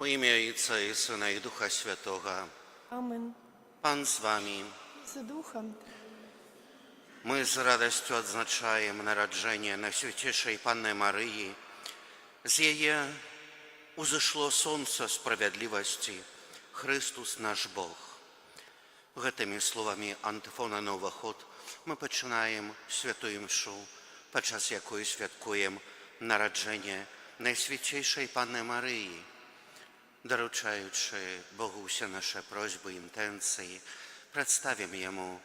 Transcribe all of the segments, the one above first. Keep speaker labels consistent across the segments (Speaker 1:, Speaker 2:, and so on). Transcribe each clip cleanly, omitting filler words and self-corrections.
Speaker 1: У імя Айца і Сына, і Духа Святога.
Speaker 2: Amen.
Speaker 1: Пан з вамі.
Speaker 2: З Духам.
Speaker 1: Мы з радасцю адзначаем нараджэнне Найсвяцейшай Панны Марыі. З яе узышло сонца справядлівасці, Хрыстус наш Бог. Гэтымі словамі антыфона на ўваход мы пачынаем святую імшу, падчас якой святкуем нараджэнне Найсвяцейшай Панны Марыі, даручаючы Богу ўсе нашы просьбы, інтэнцыі, прадставім Яму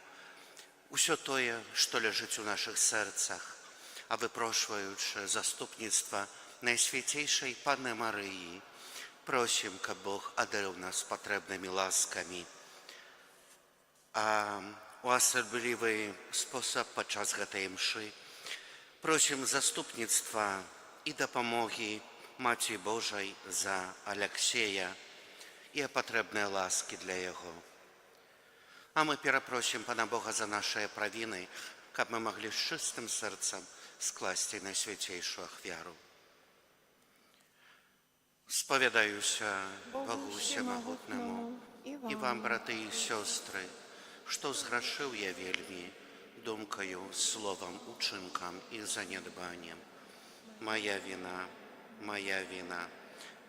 Speaker 1: ўсё тое, што ляжыць у нашых сэрцах, а выпрошваючы заступніцтва Найсвяцейшай Панны Марыі, просім, каб Бог адарыў нас патрэбнымі ласкамі. А у асаблівы спосаб падчас гэтай імшы просім заступніцтва і дапамогі Маці Божай за Аляксея і патрэбныя ласкі для яго. А мы перапросім Пана Бога за нашыя правіны, каб мы маглі з чыстым сэрцам скласці найсвяцейшую ахвяру. Спавядаюся Богу Усемагутнаму і вам, браты і сёстры, што зграшыў я вельмі думкаю, словам, учынкам і занядбаннем. Мая віна, мая віна,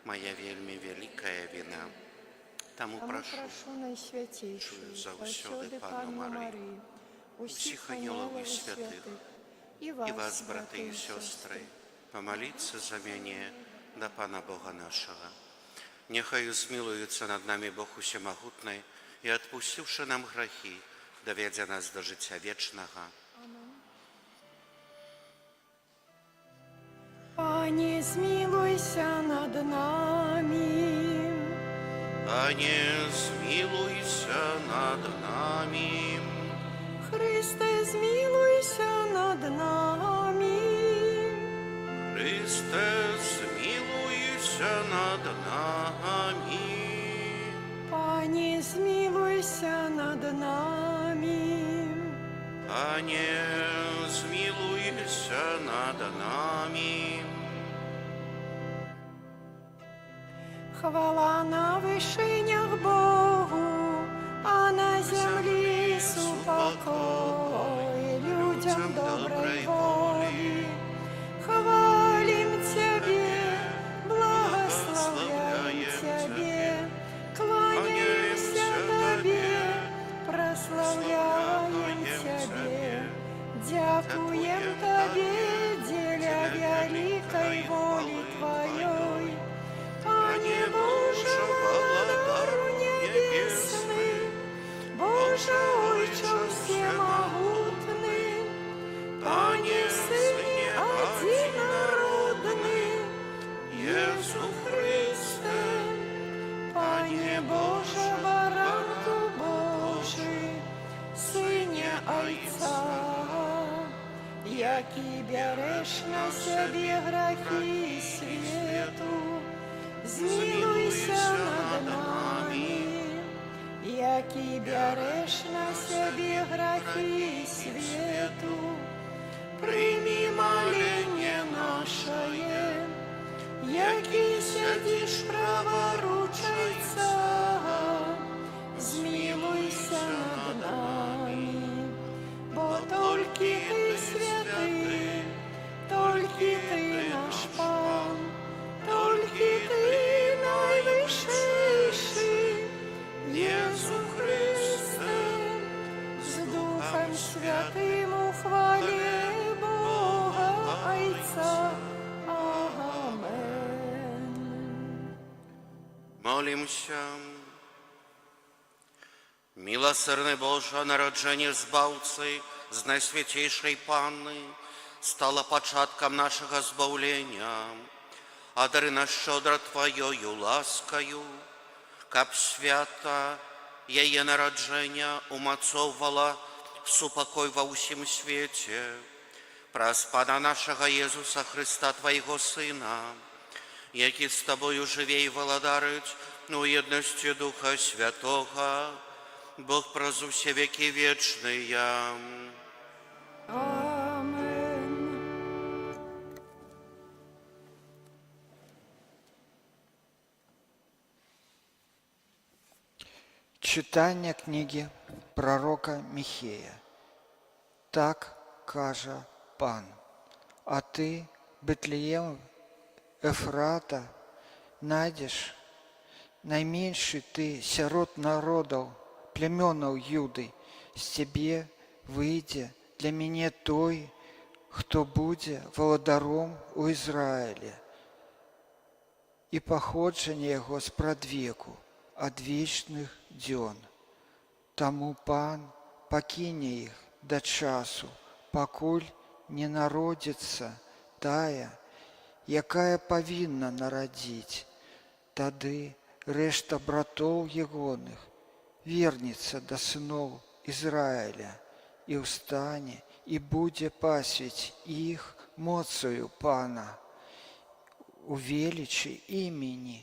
Speaker 1: мая вельмі вялікая віна. Таму
Speaker 2: Таму
Speaker 1: прашу
Speaker 2: прашу Найсвяцейшую
Speaker 1: заўсёды
Speaker 2: заўсёды
Speaker 1: Панну
Speaker 2: Панну
Speaker 1: Марыю,
Speaker 2: Марыю,
Speaker 1: усіх
Speaker 2: усіх
Speaker 1: анёлаў
Speaker 2: анёлаў
Speaker 1: і
Speaker 2: і
Speaker 1: святых,
Speaker 2: святых, і
Speaker 1: і
Speaker 2: вас,
Speaker 1: вас, браты і сёстры, памаліцца за мяне да Пана Бога нашага. Няхай змілуецца над намі Бог Усемагутны і, адпусціўшы нам грахі, давядзе нас да жыцця вечнага.
Speaker 2: Пане, змілуйся над намі.
Speaker 1: Пане, змілуйся над намі.
Speaker 2: Хрысце, змілуйся над намі.
Speaker 1: Хрысце, змілуйся над намі.
Speaker 2: Пане, змілуйся над намі.
Speaker 1: Пане, змілуйся над намі.
Speaker 2: Хвала на вышынях Богу, а на зямлі супакой людзям добрай волі. Хвалім Цябе, благаслаўляем Цябе, кланяемся Табе, праслаўляем Цябе. Дзякуем Табе, дзеля вялікай волі Тваёй. Пане Божа, Валадару нябесны, Божа, Ойча ўсемагутны, Пане Сыне адзінародны, Езу Хрысце, Пане Божа, Баранку Божы, Сыне Айца, які бярэш на сябе грахі свету, змілуйся над намі, які бярэш на сябе грахі свету, прымі маленне нашае, які сядзіш праваруч Айца, змілуйся над намі, бо толькі Ты святы, толькі Ты наш Пан, толькі Ты найвышэйшы, Езу Хрысце, з Духам Святым у хвале Бога Айца. Амэн.
Speaker 1: Молімся. Міласэрны Божа, нараджэнне Збаўцы з Найсвяцейшай Панны стала пачаткам нашага збаўлення. Адары нас шчодра Тваёю ласкаю, каб свята яе нараджэння умацоўвала супакой ва ўсім свеце. Праз Пана нашага Езуса Хрыста, Твайго Сына, які з Табою жыве і валадарыць у еднасці Духа Святога, Бог праз усе векі вечныя.
Speaker 2: Амэн.
Speaker 3: Чытанне кнігі прарока Міхея. Так кажа Пан: А ты, Бэтлеем Эфрата, найдзеш, найменшы ты сярод народаў, плямёнаў Юды, з цябе выйдзе для мяне той, хто будзе валадаром у Ізраілі, і паходжанне яго спрадвеку, ад вечных дзён. Таму Пан пакіне іх да часу, пакуль не народзіцца тая, якая павінна нарадзіць. Тады рэшта братоў ягоных вернецца да сыноў Ізраіля і ўстане і будзе пасвіць іх моцаю Пана у велічы імені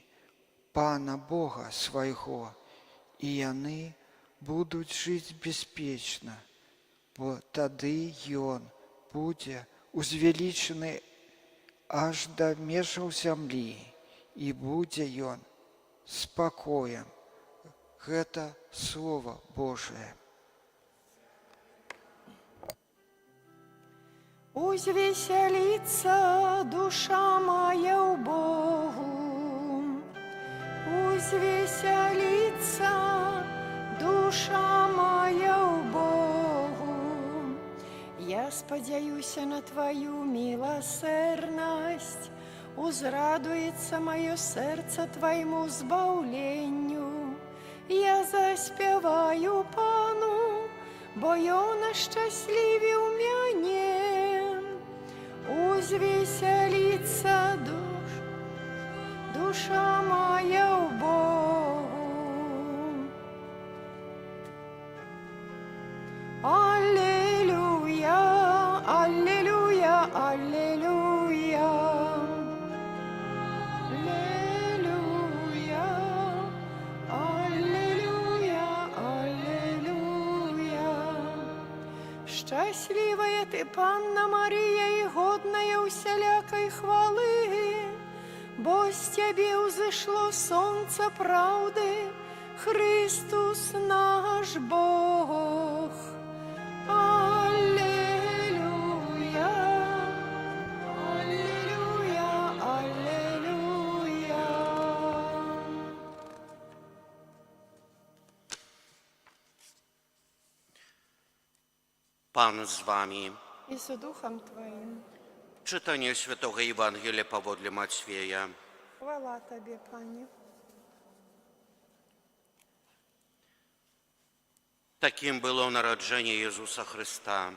Speaker 3: Пана Бога свайго, і яны будуць жыць бяспечна, бо тады ён будзе узвялічаны аж да межаў зямлі, і будзе ён спакоем. Гэта Слова Божае.
Speaker 2: Узвесяліцца душа мая ў Богу, узвесяліцца душа мая ў Богу. Я спадзяюся на Тваю міласэрнасць, узрадуецца маё сэрца Твайму збаўленню. Я заспяваю Пану, бо Ён ашчаслівіў мяне. Узвесяліцца душа мая ў Богу. Алілуя, алілуя, алілуя. Алілуя, алілуя, алілуя. Шчаслівая ты, Панна Марыя, і годная ўсялякай хвалы, бо з цябе ўзышло сонца праўды, Хрыстус наш Бог. Алілуя, алілуя, алілуя.
Speaker 1: Pan z wami.
Speaker 2: І з духам Тваім.
Speaker 1: Czytanie Świętego Ewangelia powodle Macwieja.
Speaker 2: Хвала Табе, Пане.
Speaker 1: Такім было нараджэнне Езуса Хрыста.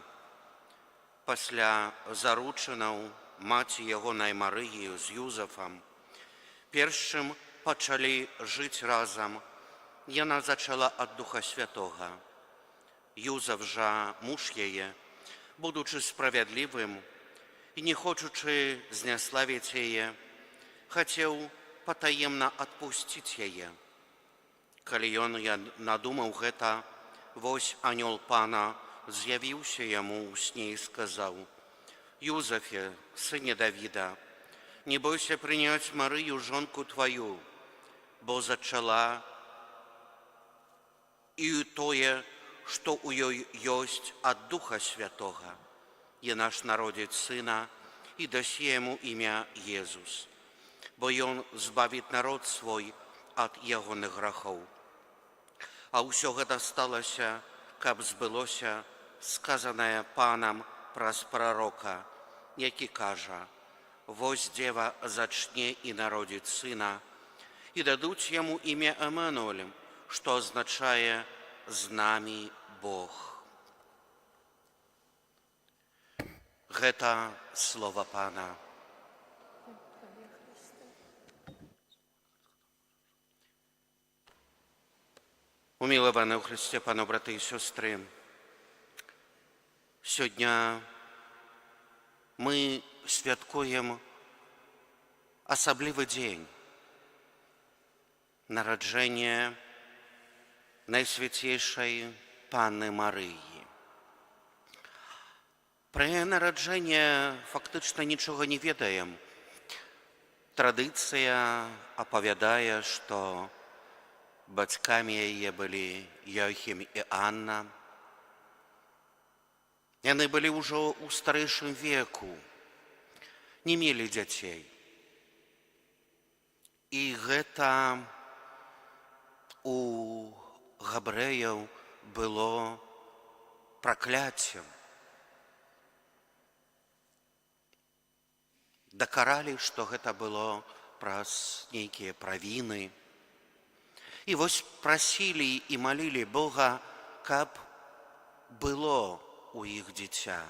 Speaker 1: Пасля заручынаў маці ягонай Марыі з Юзафам, перш чым пачалі жыць разам, яна зачала ад Духа Святога. Юзаф жа, муж яе, будучы справядлівым і не хочучы зняславіць яе, хацеў патаемна адпусціць яе. Калі ён надумаў гэта, вось анёл Пана з'явіўся яму ў сне і сказаў: «Юзафе, сыне Давіда, не бойся прыняць Марыю, жонку тваю, бо зачала і тое, што ў ёй ёсць, ад Духа Святога. Яна ж народзіць сына, і дасі яму імя Езус, бо ён збавіць народ свой ад ягоных грахоў». А ўсё гэта сталася, каб збылося сказанае Панам праз прарока, які кажа: «Вось дзева зачне і народзіць сына, і дадуць яму імя Эмануэль, што азначае: з намі Бог». Гэта слова Пана.
Speaker 2: Табе, Хрысце.
Speaker 1: Умілаваны ў Хрысце Пану браты і сёстры, сёння мы святкуем асаблівы дзень — нараджэнне Найсвяцейшай Панны Марыі. Пра яе нараджэнне фактычна нічога не ведаем. Традыцыя апавядае, што Бацькамі яе былі Йоахім і Анна. Яны былі ўжо ў старэйшым веку, не мелі дзяцей. І гэта у габрэяў было пракляццем. Дакаралі, што гэта было праз нейкія правіны. І вось прасілі і малілі Бога, каб было у іх дзіця.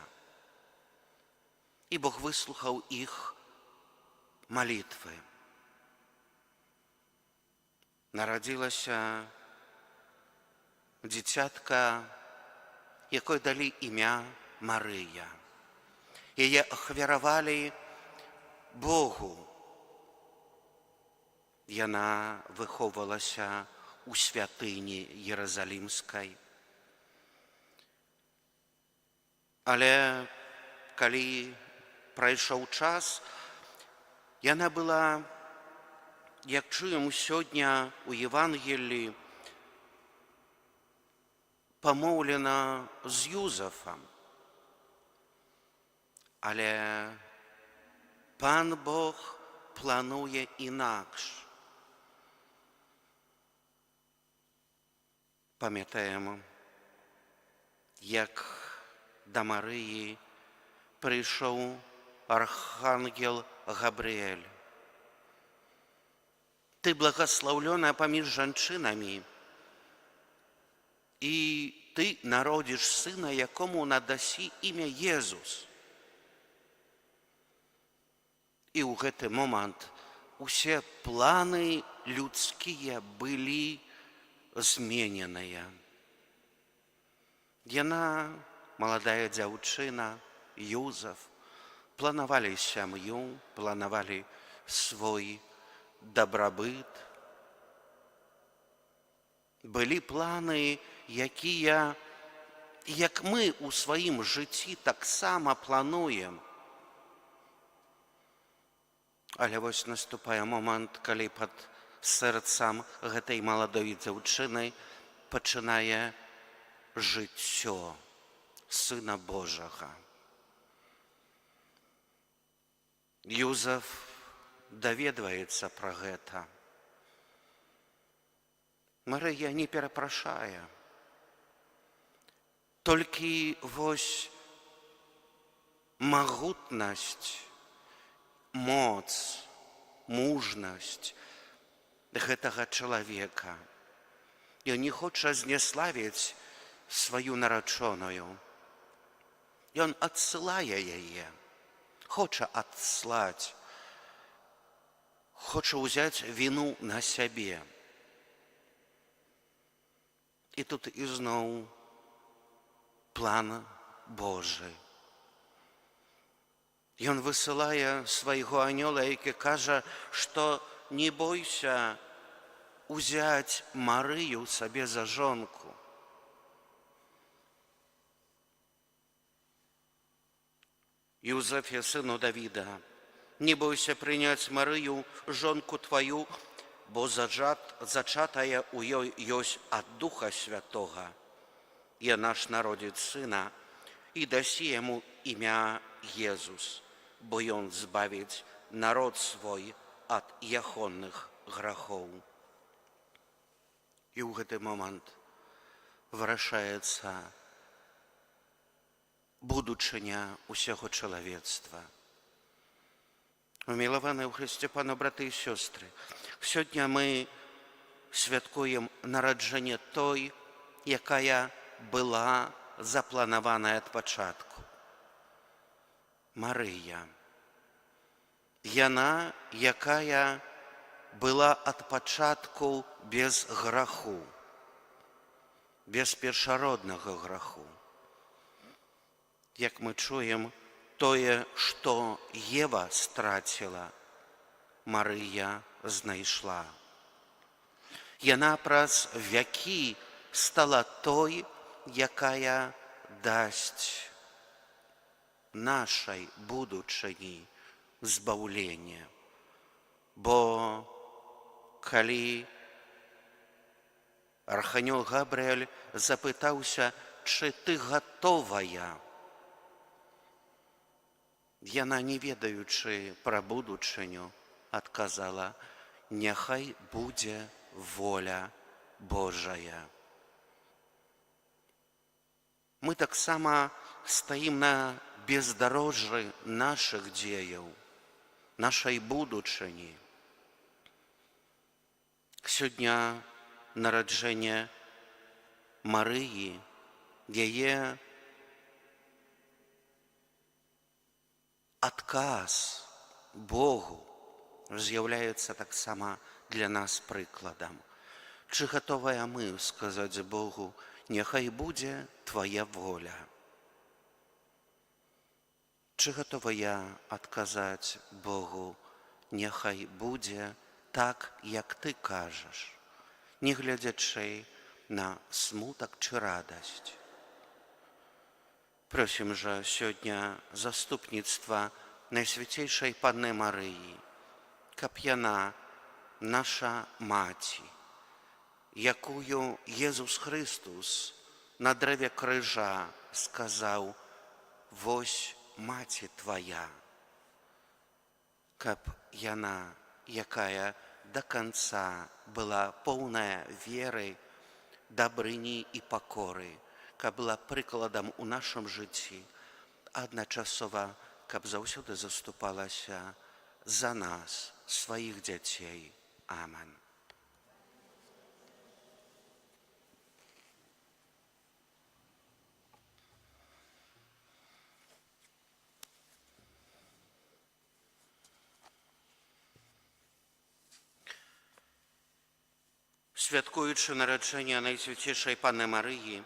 Speaker 1: І Бог выслухаў іх малітвы. Нарадзілася дзіцятка, якой далі імя Марыя. Яе ахвяравалі Богу. Яна выхоўвалася ў святыні Ерозалімскай. Але калі прайшоў час, яна была, як чуем сёння ў Евангеллі, памоўлена з Юзафам. Але Пан Бог плануе інакш. Памятаем, як да Марыі прыйшоў архангел Габрыэль. Ты благаслаўлёная паміж жанчынамі, і ты народзіш сына, якому надасі імя Езус. І ў гэты момант усе планы людскія былі змененыя. Яна, маладая дзяўчына, Юзаф, планавалі сям'ю, планавалі свой дабрабыт. Былі планы, якія, як мы ў сваім жыцці таксама плануем. Але вось наступае момант, калі пад сэрцам гэтай маладой дзяўчыны пачынае жыццё Сына Божага. Юзаф даведваецца пра гэта. Марыя не перапрашае. Толькі вось магутнасць, моц, мужнасць гэтага чалавека. Ён не хоча зняславіць сваю нарачоную. Ён адсылае яе, хоча адслаць, хоча ўзяць віну на сябе. І тут ізноў план Божы. Ён высылае свайго анёла, які кажа, што не бойся узяць Марыю сабе за жонку. Юзафе, сыну Давіда, не бойся прыняць Марыю, жонку тваю, бо зачатая ў ёй ёсць ад Духа Святога. Яна ж народзіць сына і дасі яму імя Езус, бо ён збавіць народ свой ад ягоных грахоў. І ў гэты момант вырашаецца будучыня ўсяго чалавецтва. Умілаваныя ў Хрысце Пану браты і сёстры, сёння мы святкуем нараджэнне той, якая была запланаваная ад пачатку. Марыя. Яна, якая была ад пачатку без граху, без першароднага граху. Як мы чуем, тое, што Ева страціла, Марыя знайшла. Яна праз вякі стала той, якая дасць нашай будучыні збаўленне. Бо калі Арханёл Габрыэль запытаўся: «Чы ты гатовая?» Яна, не ведаючы пра будучыню, адказала: «Няхай будзе воля Божая». Мы таксама стаім на бездарожжы нашых дзеяў, нашай будучыні. Сёння нараджэнне Марыі, яе адказ Богу з'яўляецца таксама для нас прыкладам. Чы гатовая мы сказаць Богу: «Няхай будзе Твая воля»? Чы гатова я адказаць Богу: «Няхай будзе так, як Ты кажаш», не гледзячы на смутак чы радасць? Просім жа сёння заступніцтва Найсвяцейшай Панны Марыі, каб яна, наша маці, якую Езус Хрыстус на дрэве крыжа сказаў: «Вось маці твая», каб яна, якая да канца была поўная веры, дабрыні і пакоры, каб была прыкладам у нашым жыцці, адначасова, каб заўсёды заступалася за нас, сваіх дзяцей. Амен. Святкуючы нараджэнне Найсвяцейшай Панны Марыі,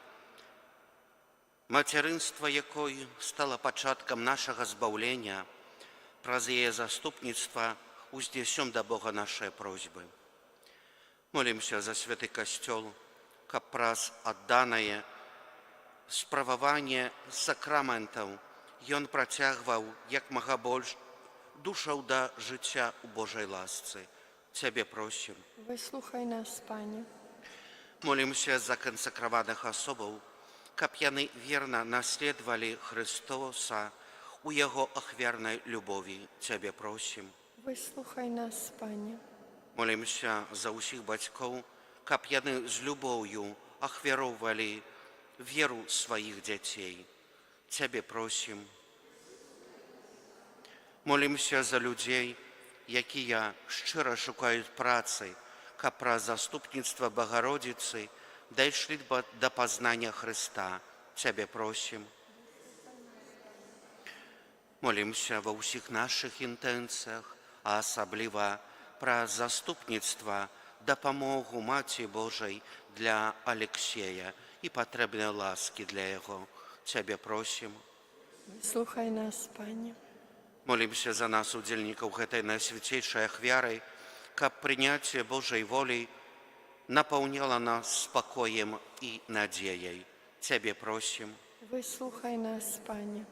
Speaker 1: мацярынства якой стала пачаткам нашага збаўлення, праз яе заступніцтва узнясём да Бога нашыя просьбы. Молімся за святы Касцёл, каб праз адданае справаванне сакраментаў ён працягваў як мага больш душаў да жыцця ў Божай ласцы. Цябе просім.
Speaker 2: Выслухай нас, Пане.
Speaker 1: Молімся за кансакраваных асобаў, каб яны верна наследавалі Хрыстоса у яго ахвярнай любові. Цябе просім.
Speaker 2: Выслухай нас, Пане.
Speaker 1: Молімся за ўсіх бацькоў, каб яны з любоўю ахвяроўвалі веру сваіх дзяцей. Цябе просім. Молімся за людзей, якія шчыра шукаюць працы, каб праз заступніцтва Багародзіцы дайшлі да пазнання Хрыста. Цябе просім. Молімся ва ўсіх нашых інтэнцыях, а асабліва праз заступніцтва, дапамогу Маці Божай для Алексея і патрэбныя ласкі для яго. Цябе просім.
Speaker 2: Выслухай нас, Пане.
Speaker 1: Молімся за нас, удзельнікаў гэтай найсвяцейшай ахвяры, каб прыняцце Божай волі напаўняла нас спакоем і надзеяй. Цябе просім.
Speaker 2: Выслухай нас, Пане.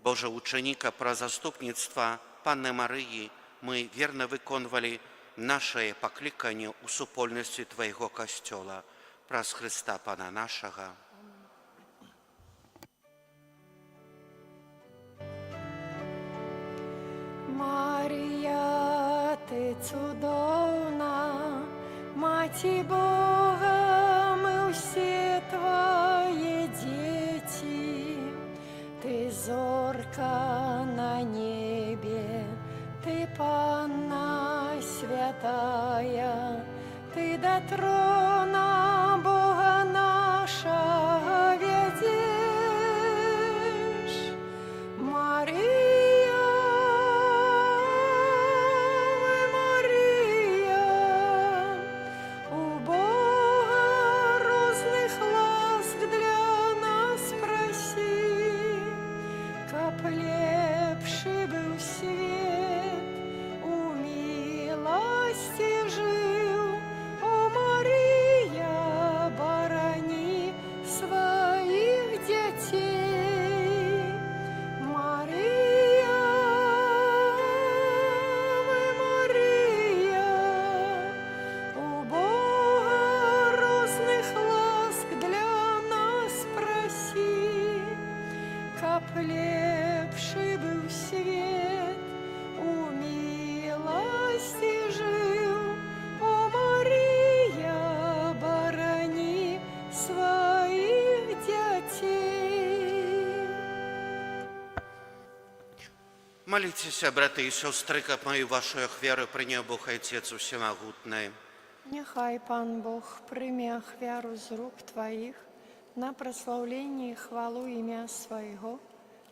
Speaker 1: Божа, учыні, каб праз заступніцтва Панны Марыі мы верна выконвалі нашае пакліканне ў супольнасці Твайго Касцёла. Праз Хрыста Пана нашага.
Speaker 2: Марыя, ты цудоўна, Маці Бога, мы ўсе твае дзеці. Ты зорка на небе, ты Панна святая, ты да трона Бога нашага вядзеш. Марыя, Марыя, у Бога розных ласк для нас прасі, каб лепшы быў свет, у міласці жыў. О, Марыя,
Speaker 1: Маліцеся, браты і сёстры, каб маю вашу ахвяру прыняў Бог Айцец Усемагутны.
Speaker 2: Няхай Пан Бог прыме ахвяру з рук Тваіх на праслаўленне і хвалу імя Свайго,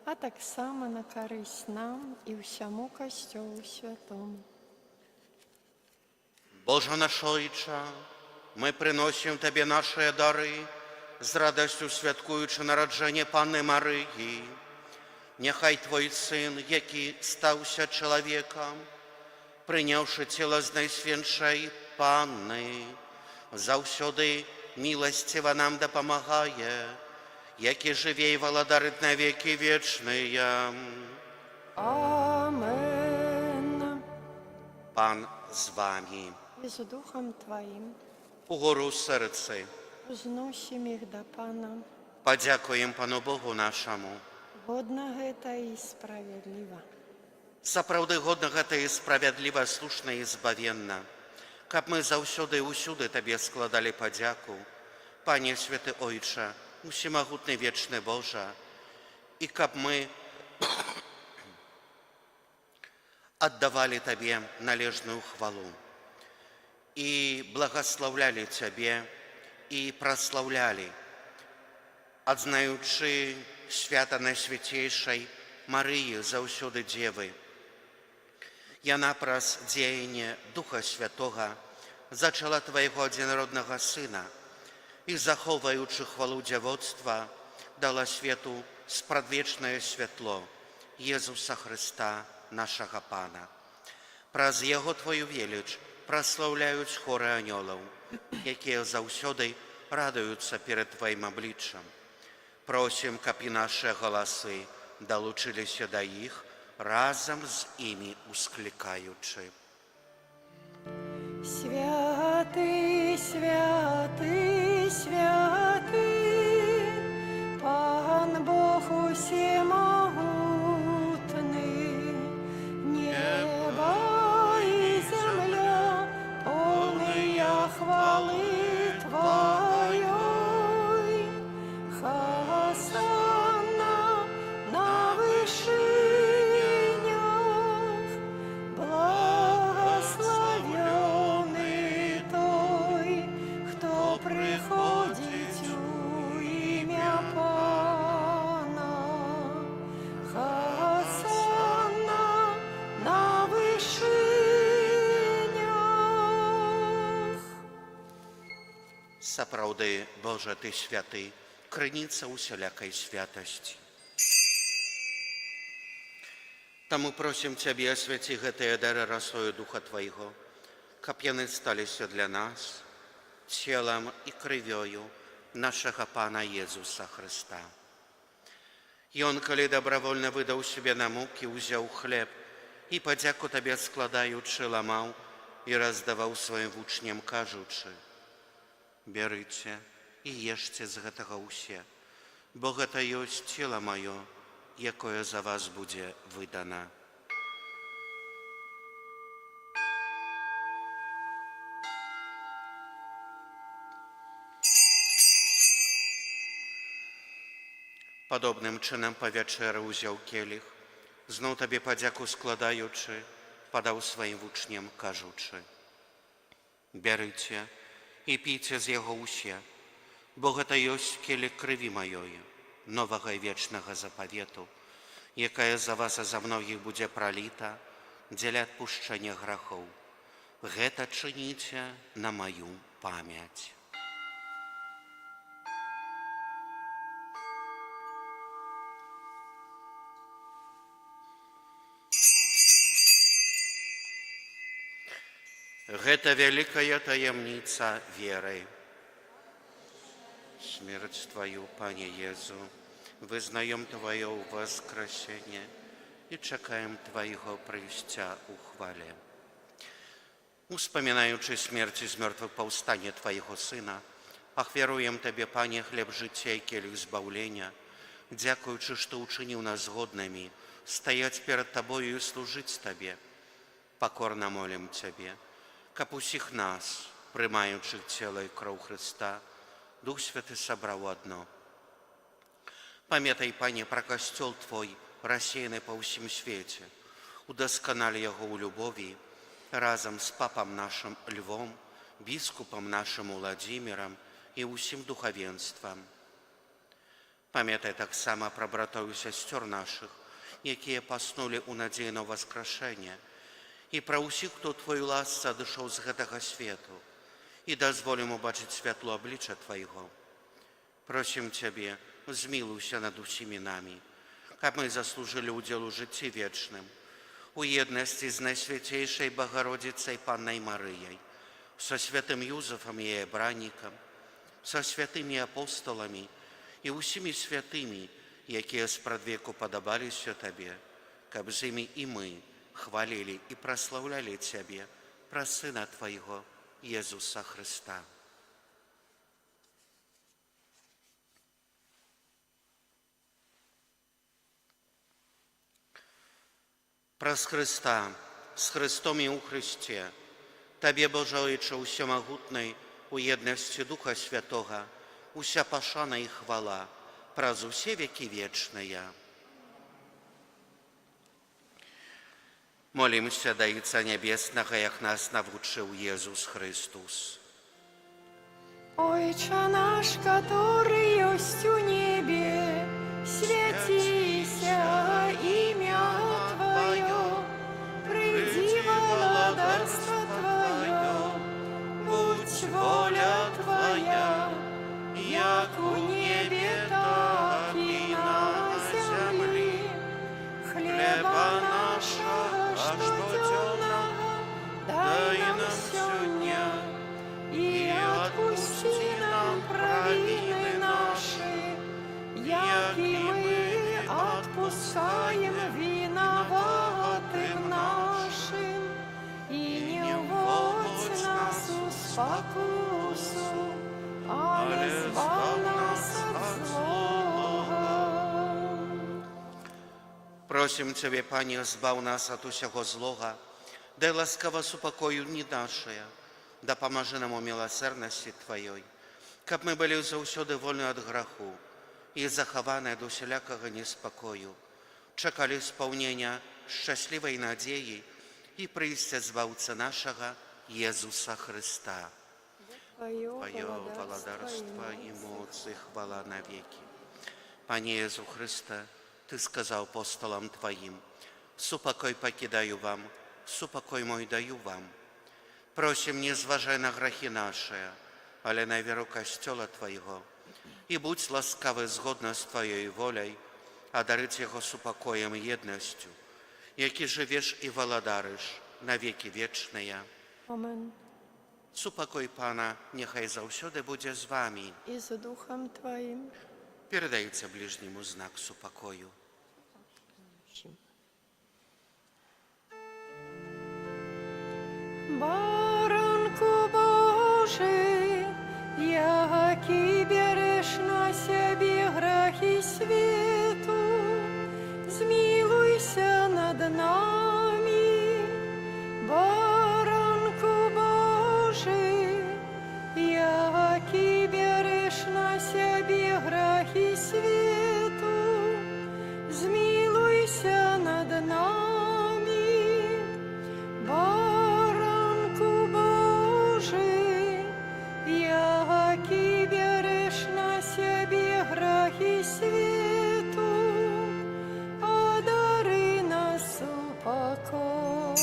Speaker 2: а таксама на карысць нам і ўсяму Касцёлу святому.
Speaker 1: Божа наш Ойча, мы прыносім Табе нашыя дары, з радасцю святкуючы нараджэнне Панны Марыі. Няхай Твой Сын, які стаўся чалавекам, прыняўшы цела з Найсвеншай Панны, заўсёды міласціва нам дапамагае, які жыве і валадарыць на векі вечныя.
Speaker 2: Амен.
Speaker 1: Пан з вамі.
Speaker 2: І з духам Тваім.
Speaker 1: Угору сэрцы.
Speaker 2: Узносім іх да Пана.
Speaker 1: Падзякуем Пану Богу нашаму.
Speaker 2: Годна гэта і справядліва.
Speaker 1: Сапраўды годна гэта і справядліва, слушна і збавенна, каб мы заўсёды і ўсюды Табе складалі падзяку, Пане святы Ойча, усемагутны вечны Божа, і каб мы аддавалі Табе належную хвалу і благаслаўлялі Цябе і праслаўлялі, адзначаючы свята Найсвяцейшай Марыі, заўсёды Дзевы. Яна праз дзеянне Духа Святога зачала Твайго адзінароднага Сына і, захоўваючы хвалу дзявоцтва, дала свету спрадвечнае святло Езуса Хрыста, нашага Пана. Праз Яго Тваю веліч праслаўляюць хоры анёлаў, якія заўсёды радуюцца перад Тваім абліччам. Просім, каб і нашыя галасы далучыліся да іх, разам з імі усклікаючы.
Speaker 2: Святы, святы, святы, Пан Бог усемагутны, неба і зямля поўныя хвалы Тваёй. Хасанна на вышынях, благаслаўлёны той, хто прыходзіць у імя Пана. Хасанна на вышынях.
Speaker 1: Сапраўды, Божа, Ты святы, крыніца усялякай святасці. Таму просім Цябе, асвяці гэтыя дары расою Духа Твайго, каб яны сталіся для нас целам і крывёю нашага Пана Езуса Хрыста. Ён, калі добравольна выдаў сябе на мукі, узяў хлеб і, падзяку Табе складаючы, ламаў і раздаваў сваім вучням, кажучы: «Бярыце і ешце з гэтага ўсе, бо гэта ёсць цела маё, якое за вас будзе выдана». Падобным чынам па вячэры ўзяў келіх, зноў Табе падзяку складаючы, падаў сваім вучням, кажучы: «Бярыце і піце з яго ўсе, бо гэта ёсць келіх крыві маёй, новага і вечнага запавету, якая за вас і за многіх будзе праліта дзеля адпушчэння грахоў. Гэта чыніце на маю памяць». Гэта вялікая таямніца веры. Смерць Тваю, Пане Езу, вызнаём, Тваё ўваскрасенне і чакаем Твайго прыйсця ў хвале. Успамінаючы смерць і з мёртвых паўстанне Твайго Сына, ахвяруем Табе, Пане, хлеб жыцця і келіх збаўлення, дзякуючы, што ўчыніў нас годнымі стаяць перад Табою і служыць Табе. Пакорна молім Цябе, каб усіх нас, прымаючых цела і кроў Хрыста, Дух Святы сабраў у адно. Памятай, Пане, пра касцёл Твой, рассеяны па ўсім свеце. Удасканаль яго ў любові разам з папам нашым Львом, біскупам нашым Уладзімірам і ўсім духавенствам. Памятай таксама пра братоў і сясцёр нашых, якія паснулі ў надзеі на ўваскрашэнне, і пра ўсіх, хто ў Тваёй ласцы адышоў з гэтага свету, і дазволь ім убачыць святло аблічча Твайго. Просім Цябе, змілуйся над усімі намі, каб мы заслужылі ўдзел у жыцці вечным, у еднасці з Найсвяцейшай Багародзіцай Паннай Марыяй, са святым Юзафам, яе абраннікам, са святымі апосталамі і ўсімі святымі, якія спрадвеку падабаліся Табе, каб з імі і мы хвалілі і праслаўлялі Цябе праз Сына Твайго, Езуса Хрыста. Праз Хрыста, з Хрыстом і ў Хрысце, Табе, Божа Ойча ўсемагутны, у еднасці Духа Святога, уся пашана і хвала, праз усе векі вечныя. Молімся да Айца Нябеснага, як нас навучыў Езус Хрыстус.
Speaker 2: Ойча наш, каторы ёсць у небе, свяціся імя Тваё, прыйдзі валадарства Тваё, будзь воля Твая, як у небе, так і на зямлі. Хлеба нашага штодзённага дай нам сёння, і адпусці нам правіны нашы, як і мы адпускаем вінаватым нашым. І не ўводзь нас у спакусу, але збаў нас ад злога.
Speaker 1: Просім Цябе, Пане, збаў нас ад усяго злога, дай ласкава супакой у дні нашыя, дапамажы нам у міласэрнасці Тваёй, каб мы былі заўсёды вольны ад граху і захаваны ад усялякага неспакою, чакалі спаўнення шчаслівай надзеі і прыйсця Збаўцы нашага Езуса Хрыста.
Speaker 2: Тваё
Speaker 1: Тваё валадарства і моц і хвала навекі. Пане Езу Хрысце, Ты сказаў апосталам Тваім: «Супакой пакідаю вам, супакой мой даю вам. Просім, не зважай на грахі нашыя, але на веру Касцёла Твайго, і будзь ласкавы згодна з Тваёй воляй, адарыць яго супакоем і еднасцю, які жывеш і валадарыш на векі вечныя.
Speaker 2: Амен.
Speaker 1: Супакой Пана няхай заўсёды будзе з вамі.
Speaker 2: І з духам Тваім.
Speaker 1: Перадайце бліжняму знак супакою.
Speaker 2: Баранку Божы, які бярэш на сябе грахі свету, змілуйся над намі. Баранку Божы, які бярэш на сябе грахі свету, змілуйся над намі. Баранку Божы, які бярэш на сябе грахі свету, адары нас супакоем.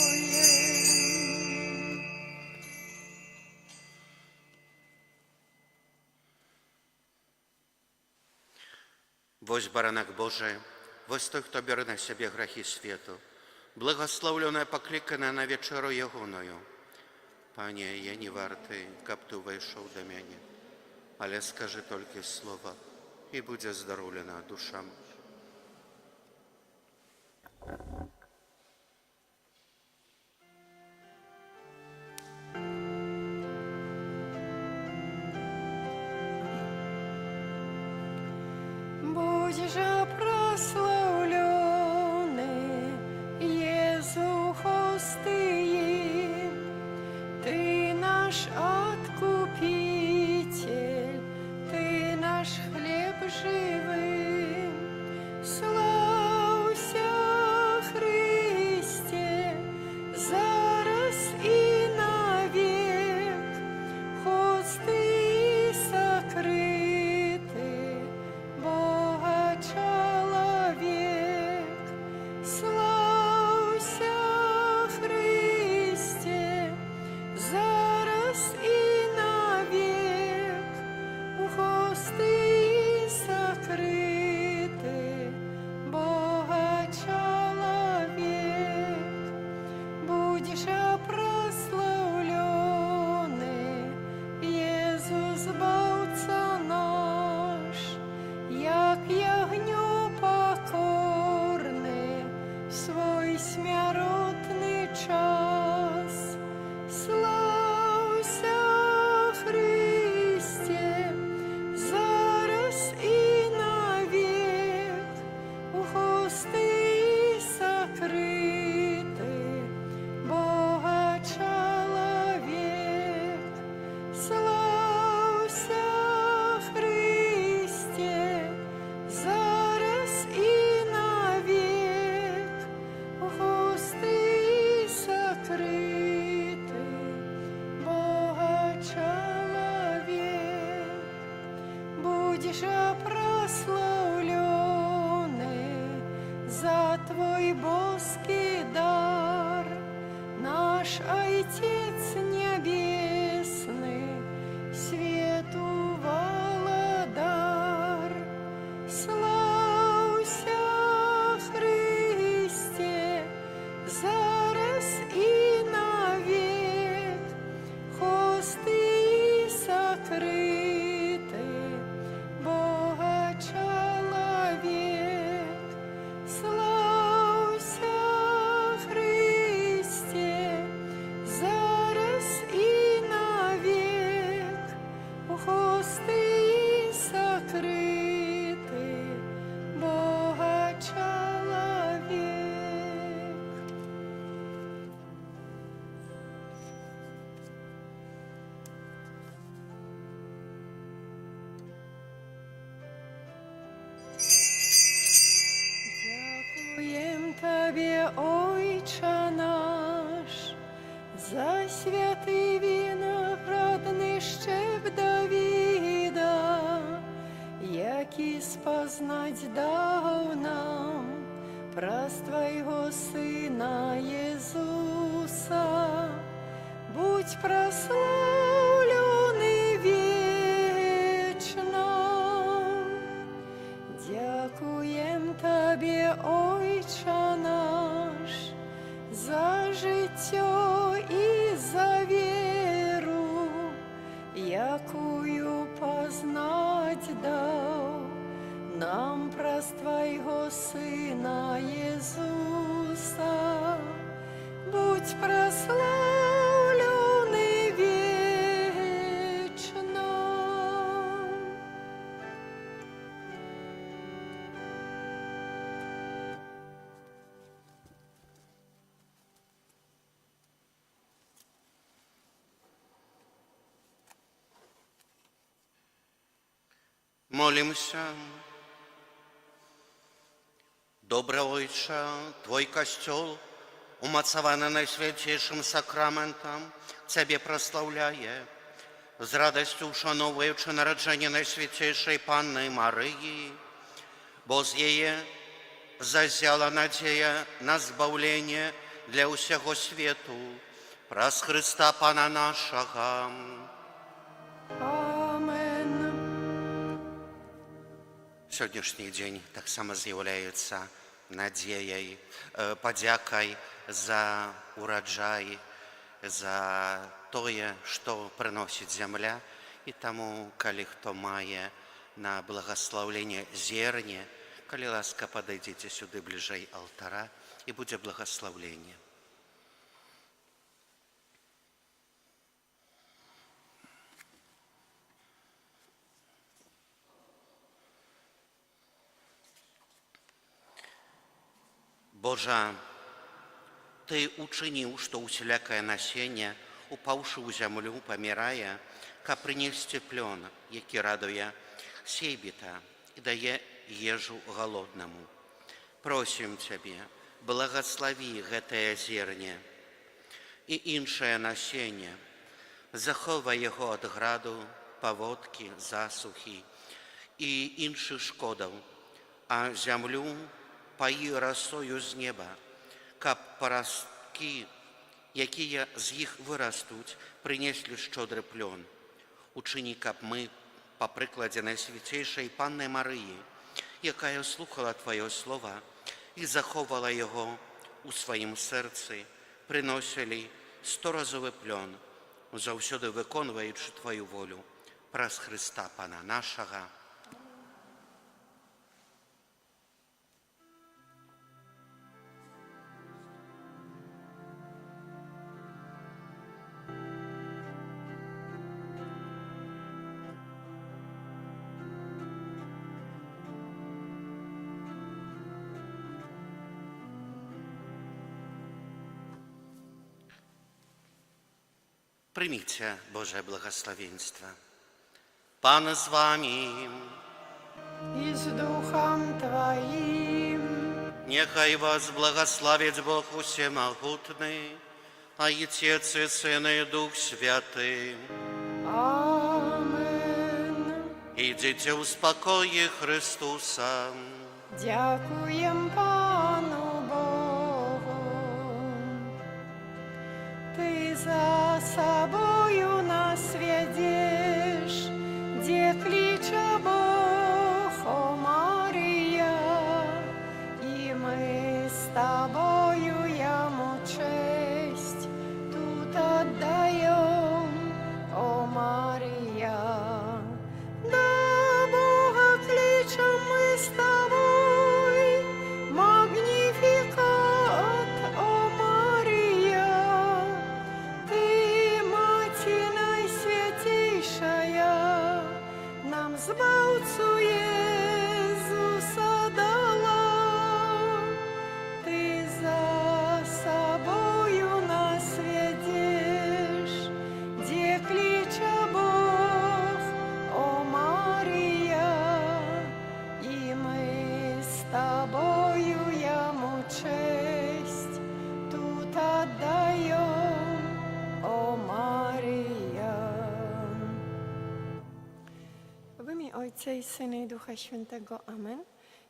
Speaker 1: Вось Баранак Божы, вось той, хто бярэ на сябе грахі свету, благаслаўлёныя пакліканыя на вячэру Ягоную. Пане, я не варты, каб ты ўвайшоў да мяне, але скажы толькі слова, і будзе аздароўлена душа моя.
Speaker 2: Будзь жа праслаўлёны, Езу Хрысце, Ты наш Адкупіцель, Ты наш хлеб жывы. За Твой боскі дар, наш Айцец Нябесны, свету Валадар. Слаўся, Хрысце, зараз і навек, хосты сакрыты, Бога чалавек. Слаўся, Хрысце, зараз і навек, хосты сакрыты, Бога чалавек. Дзякуем Табе, Ойча наш, за святы вінаградны шчэп Давіда, які спазнаць даў нам праз Твайго Сына Езуса. Будзь праслаўлены вечна. Дзякуем Табе, Ойча наш, за жыццё і за веру, якую пазнаць даў нам праз Твайго Сына Езуса. Будзь праслаўлены вечна.
Speaker 1: Молімся. Добры Ойча, Твой Касцёл, умацаваны Найсвяцейшым Сакрамэнтам, Цябе праслаўляе, з радасцю ўшаноўваючы нараджэнне Найсвяцейшай Панны Марыі, бо з яе зазяла надзея на збаўленне для ўсяго свету, праз Хрыста Пана нашага.
Speaker 2: Амен.
Speaker 1: Сённяшні дзень таксама з'яўляецца надзеяй, падзякай за ураджай, за тое, што прыносіць зямля. І таму, калі хто мае на благаслаўленне зерне, калі ласка, падыдзіце сюды бліжэй алтара, і будзе благаслаўленне. Божа, Ты учыніў, што усялякае насенне, упаўшы ў зямлю, памірае, каб прынесці плён, які радуе сейбіта і дае ежу галоднаму. Просім Цябе, благаславі гэтае зерне і іншае насенне, захоўвай яго ад граду, паводкі, засухі і іншых шкодаў, а зямлю паі расою з неба, каб парасткі, якія з іх вырастуць, прынеслі шчодры плён. Учыні, каб мы, па прыкладзе Найсвяцейшай Панны Марыі, якая слухала Тваё Слова і захоўвала яго ў сваім сэрцы, прыносілі сторазовы плён, заўсёды выконваючы Тваю волю, праз Хрыста Пана нашага. Прыміце Божае благаславенства. Пан з вамі.
Speaker 2: І з духам Тваім.
Speaker 1: Няхай вас благаславіць Бог Усемагутны, Айцец і Сын і Дух Святы.
Speaker 2: Амен.
Speaker 1: Ідзіце ў спакоі Хрыстуса.
Speaker 2: Дзякуем Пану. W imię Ojca i Syna, i Ducha Świętego. Amen.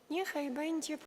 Speaker 2: Niechaj będzie